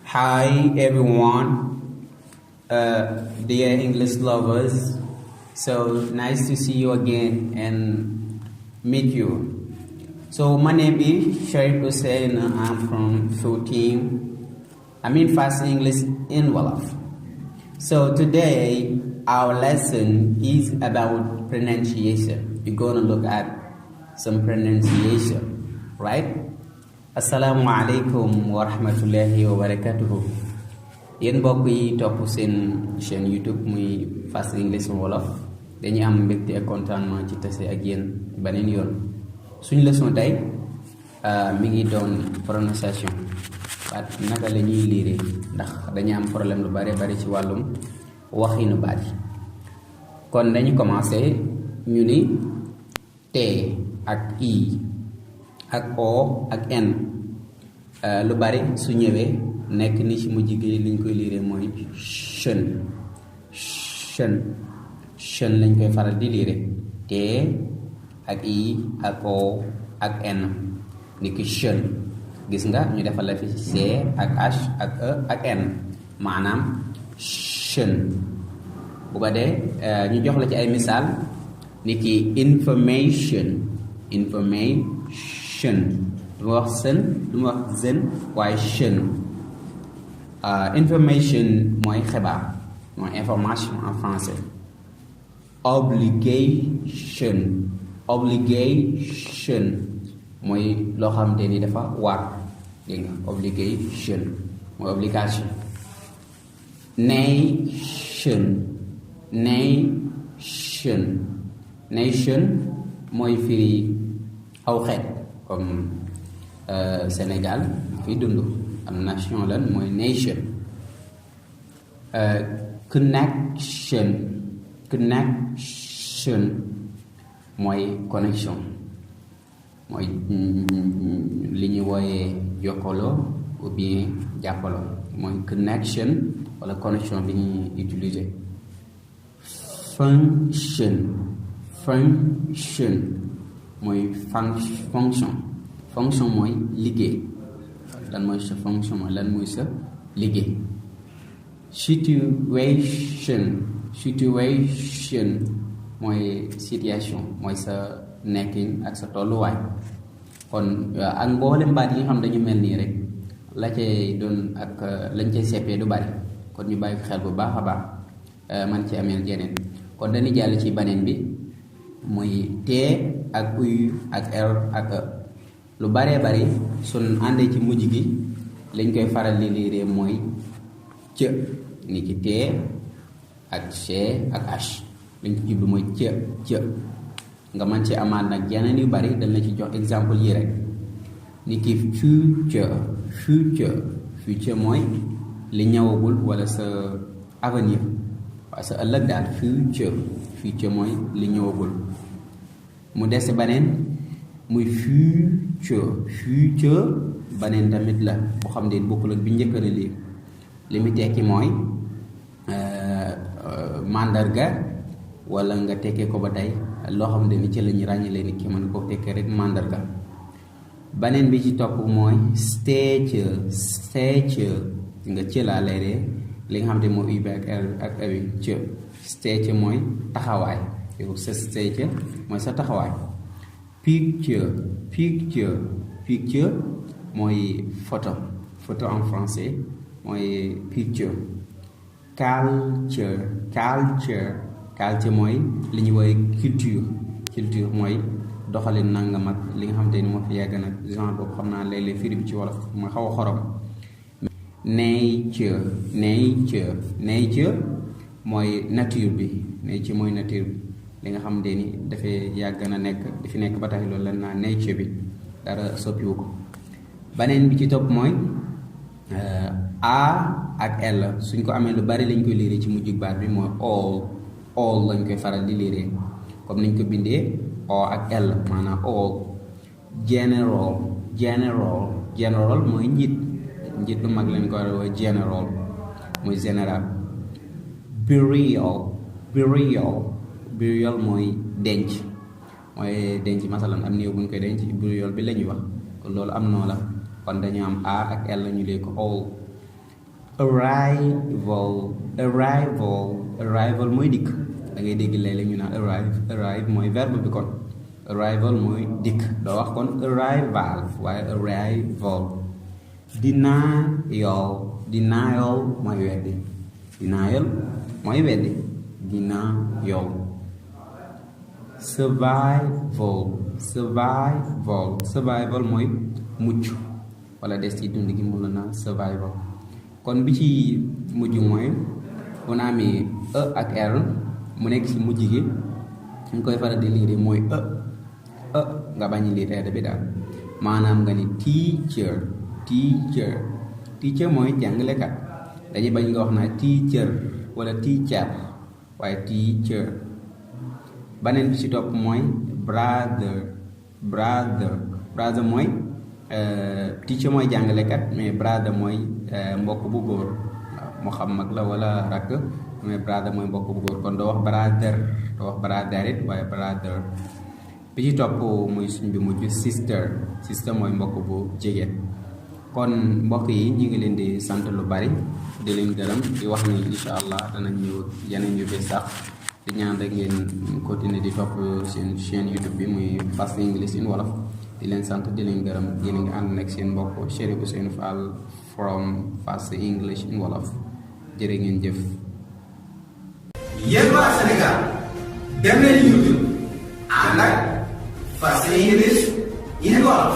Hi everyone, dear English lovers. So nice to see you again and meet you. So my name is Sharif Hussein. I'm from Full Team. I'm in Fast English in Wolof. So today our lesson is about pronunciation. We're gonna look at some pronunciation, right? Assalamualaikum warahmatullahi wabarakatuh. Yéen mbokk yi topp seen chaîne YouTube muy Fast English Wolof dañuy am mbégte ak contentement ci tase ak yéen beneen yoon. Suñu leçon tey mi ngi doon prononciation baat naka la ñuy liire ndax dañuy am problème lu bari ci wàllum waxinu baat yi. Kon dañu commencé ñu ni T ak I ak O ak N lu bari su ñëwee nekk ni ci mujj gi liñ koy liiree mooy chen lañ koy faral di liire T ak I ak O ak N ni ki chen gis nga ñu defal la fi C ak H ak E ak N maanaam chen bu ko dee ñu jox la ci ay misaal ni ki information du ma wax sën du ma wax zen waaye chen information mooy xibaar mooy information en français. Obligation mooy loo xamante ni dafa war dégg nga obligation mooy obligation. Nation mooy firi aw xeet comme Sénégal fi dund am nation lan mooy nation. Connection mooy connexion mooy li ñu wooyee jokkaloo ou bien jàppaloo mooy connection wala connexion bi ñuy utiliser. Function mooy fonction mooy liggéey lan mooy sa fonction mooy lan mooy sa liggéey. Situation mooy situation mooy sa nekkin ak sa tolluwaay. Kon ak mboolem baat yi nga xam dañu mel nii rek la cay doon ak lañ cay seppee du bari kon ñu bàyyi xel bu baax a baax man ci ameel jeneen. kon dañuy jàll ci beneen bi muy T ak U ak R ak E lu baree bari sun àndee ci mujj gi lañ koy faral di liiree mooy C ni ki T ak C ak H lañ ci jublu mooy C nga mën ci amaat nag yeneen yu bari dañ la ci jox exemple yi rek ni ki future mooy li ñëwagul wala sa avenir waaye sa ëllëg daal future mooy li ñëwagul. mu des beneen muy future beneen tamit la boo xam ne bokkul ak bi njëkk na lii li mu tekki mooy mandarga wala nga tekkee ko ba tey loo xam ne ci la ñu ràññalee ni ki mën koo tekkee rek mandarga. beneen bi ci topp mooy stature nga ci laa leeree li nga xam ne mooy UB ak abi stature mooy taxawaay yow sa stature mooy sa taxawaay. Picture mooy photo en français mooy picture. Culture mooy li ñu woowee culture mooy doxalin nangam ak li nga xamante ni moo fi yàgg nag genre boobu xam naa léeg-léeg firi bi ci wolof mooy xaw a xorom. Nature mooy nature bi mooy nature bi li nga xamante ni dafay yàgg na nekk di fi nekk ba tax loolu la naa nature bi dara soppiwu ko. beneen bi ci topp mooy A ak L suñ ko amee lu bari lañ koy liiree ci mujj baat bi mooy all lañ koy faral di liiree comme niñ ko bindee O ak L maanaam all. General mooy njiit lu mag lañ ko war a woo general mooy général. Burial mooy denc masalan am néew buñ koy denc burial bi la ñuy wax kon loolu am noo la kon dañu am A ak L ñu lee ko all. arrival mooy dikk da ngay dégg léeg-léeg ñu naan arrive mooy verbe bi kon arrival mooy dikk doo wax kon arrival waaye arrival. denial mooy weddi denial survival mooy mucc wala des ci dund gi mun na survival. kon bi ci mujj mooy bu na amee e ak r mu nekk ci mujj gi ñu koy faral di liire mooy nga bañ lire r bi daal maanaam nga ni teacher mooy jàngalekat dañuy bañ nga wax naa teacher wala teacher waaye teacher. beneen bi ci topp mooy brother mooy teacher mooy jàngalekat mais brother mooy mbokk bu góor moo xam mag la wala rakk mais brother mooy mbokk bu góor kon doo wax brother it waaye brother. bi ci topp muy suñ bi mujj sister mooy mbokk bu jigéen. kon mbokk yi ñu ngi leen di sant lu bari di leen gërëm di wax ni incha allah danañ ñëw yeneen yu bees sax di ñaan rek ngeen continuer di topp seen chaîne YouTube bi muy Fast English in Wolof di leen sant di leen gërëm yéen a ngi ànd nag seen mbokk Cherif Ousseynou Fall from Fast English in Wolof jërë ngeen jëf. yéen waa Sénégal dem leen YouTube ànd ak Fast English in Wolof.